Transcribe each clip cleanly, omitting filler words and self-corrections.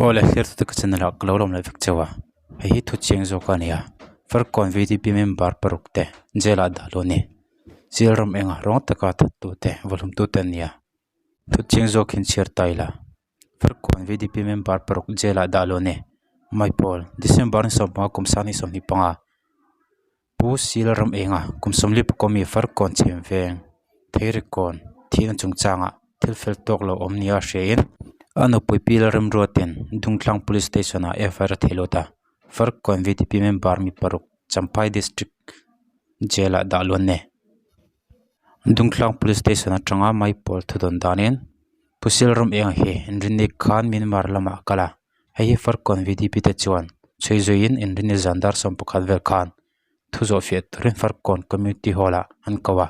Aw le thlir ka channel ah ka lo lawm leh vek chauh a hei hi thu chiang zawk a ni a Farkawn V D P member paruk te jail ah dah luh a ni chil ram engah rawng taka that tu te vawhlum tu te an ni a thu chiang zawk hi an chhiar ta ila Farkawn V D P member paruk jail ah dah luh a ni Maipawl December ni sawmpanga kum sang 25 Pu Sil ram enga kum sawmli pakua mi Farkawn chhem veng Theirikawn thihna chungchangah thil fel tawk lo awm nia hriain a nupui Pi Lalremruatin Dungtlang Police Station ah FIR a thei lut a, Farkawn VDP member mi paruk Champhai District Jail ah dah luan a ni. Dungtlang Police Station atanga Maipawl thudawn danin Pu Sil ram enga hi Inrinni khan Myanmar lamah a kal a. Hei hi Farkawn VDP te chuan chhui zuiin Inrinni zan dar 11 vel khan thu zawh fiah turin Farkawn Community Hall ah an ko a,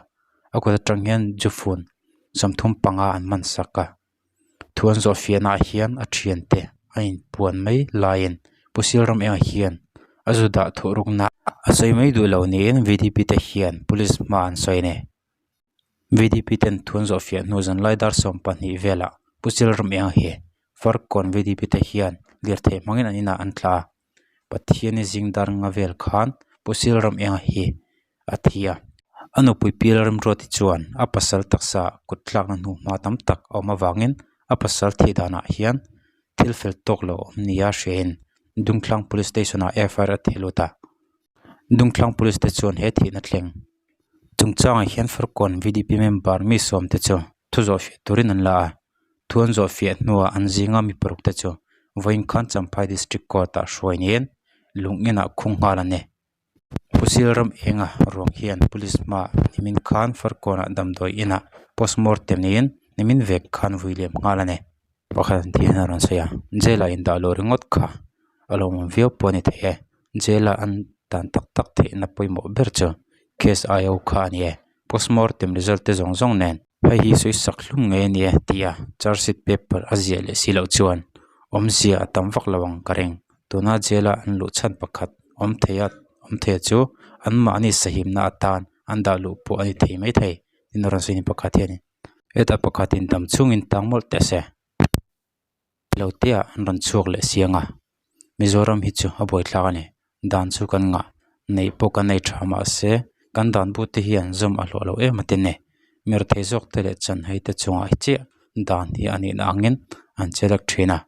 a kut atang hian Jufun 35 an man sak a, thu an zawh fiahnaah hian a thiante a inpuan mai laiin Pu Silram Enga hian a zu dah thuh rukna a sawi mai duh lo niin VDP te hian Police hma an sawi a ni. VDP ten thu an zawh fiah hnu zanlai dar 12 velah Pu Silram Enga hi Farkawn VDP te hian lirthei hmangin an inah an tla a, Pathiani zing dar nga vel khan Pu Silram Enga hi a thi a. A nupui Pi Lalremruati chuan a pasal taksa kut tlakna hnu hma tam tak a awm avangin a pasal thih danah hian thil fel tawk lo awm nia hriain Dungtlang Police Station-ah FIR a theh lut a. Dungtlang Police te chuan he thihna thleng chungchangah hian Farkawn VDP member mi sawm te chu thu zawh fiah turin an la a, thu an zawh fiah hnuah an zinga mi paruk te chu vawiin khan Champhai District Court ah hruai niin lung inah khung nghal a ni. Pu Silram Enga ruang hian Police hmaah nimin khan Farkawnah damdawi inah postmortem niin nimin vek khan vui liam nghal a ni. Pakhat an tih hian a rawn sawi a, jail ah indah loh ringawt kha a lo awm viau pawh a ni thei e, jail a an dan tak tak theihna pawimawh ber chu case I O kha a ni e, postmortem result te zawng zawng nen hei hi sawi sak hlum ngei a ni e tih a charge sheet paper a ziah leh si loh chuan awmzia a tam vak lo ang ka ring tuna jail a an luh chhan pakhat awm thei a awm thei chu anmahni sahimna atan an dah luh pawh a ni thei maithei tin a rawn sawi ni pakhat hian in. Heta pakhatin dam chungin tang mawlh teh se lo te ah an rawn chhuak leh siang a Mizoram hi chu a buaithlak a ni dan chu kan ngah neih pawh kan nei tha mahse kan dan but te hian zawm a hlawh lo em a tin ni mirthei zawk te leh chanhai te chungah chiah dan hi a nihna angin an che lek thin a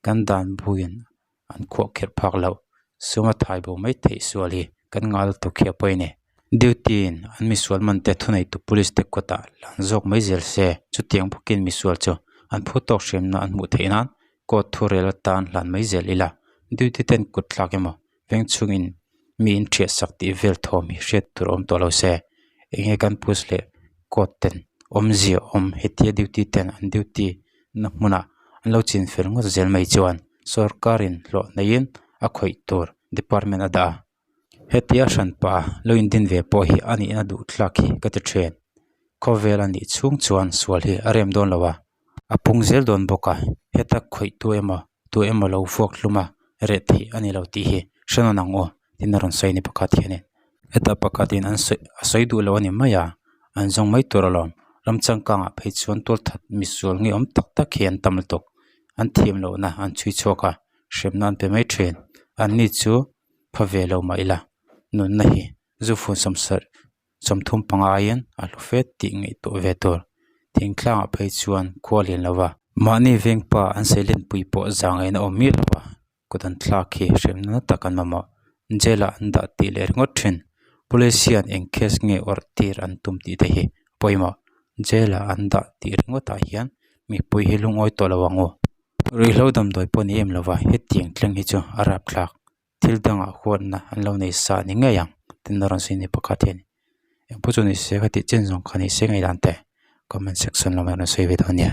kan dan buin an khuah kherh phak loh suma thai bo mai theih sual hi kan ngal tawk hi a pawi a ni duty in an misual man te thuneitu police te kawtah lan zawk mai zel se chutiang bawkin misual chu an phu tawk hriamna an hmuh theih nan court thurel atan hlan mai zel ila duty ten kut thlak emaw veng chhungin mi in thiah sak tih vel thawm hi hriat tur a awm tawh lo se enge kan police leh court ten awmzia awm hetia duty ten an duty na hmunah an lo chin fel ngawt zel mai chuan sorkarin hlawh neiin a khawih tur department a dah a hetia hranpa lo indin ve pawh hi a nihna duh thlak hi ka ti thin khawvel a nih chhung chuan sual hi a rem dawn lo a a pung zel dawn bawk a heta khawih tu emaw tu emaw lo vuak hlum a reh theih a ni lo tih hi hre nawn ang aw tin a rawn sawi a ni pakhat hianin heta pakhatin an sawi a sawi duh lo a ni mai a an zawng mai tur alawm ram changkangah phei chuan tual that misual nge awm tak tak hi an tam lutuk an thiam lohna an chhui chhuak a hremna an pe mai thin an ni chu pha ve lo mah ila nunna hi zu fun sawmsarh 35 aiin a hlu fet tih ngaihtuah ve tur thingtlangah phei chuan khua lian lo va mahni vengpa an seilenpui pawh zangaiin a awm miah lo a kut an thlak hi hremna na tak an mamawh jail ah an dah tih leh ringawt thin police hian eng case nge awrh tir an tum tih te hi pawimawh jail ah an dah tih ringawt ah hian mipui hi lungawi tawh lo ang u ruihhlo damdawi pawh ni em lova hetiang thleng hi chu a rapthlak. Thil dangah huatna an lo nei sa ni ngei ang tin a rawn sawi ni pakhat hian engpawh chu ni se ka tih chin zawng kha ni se ngei dan te comment section lamah rawn sawi ve dawn nia.